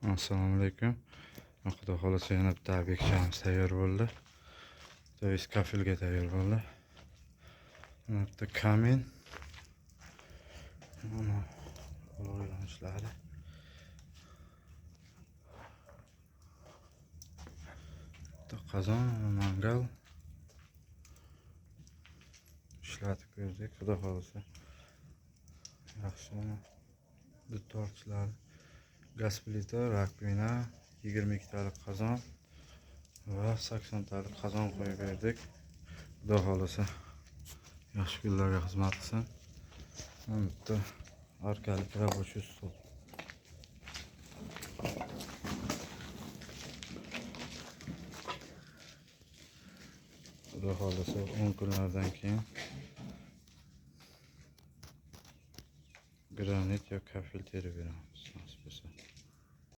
Assalomu alaykum. Xudo xohlasa, yana bitta obyektchamiz tayyor bo'ldi. То есть kafelga tayyor bo'ldi. Mana bitta kamin. Mana olov yonishlari. Bitta qozon, mangal ishlatib ko'rdik. Xudo xohlasa, yaxshi, mana dud tortishlari. Gaz plita, раковина, 22 talik qozon va 80 talik qozon qo'yib berdik. Xudo xohlasa, yaxshi kunlarga xizmat qilsin. Mana bitta arkalik рабочий stol. Xudo xohlasa, 10 kunlardan keyin granit yo kafel terib beramiz.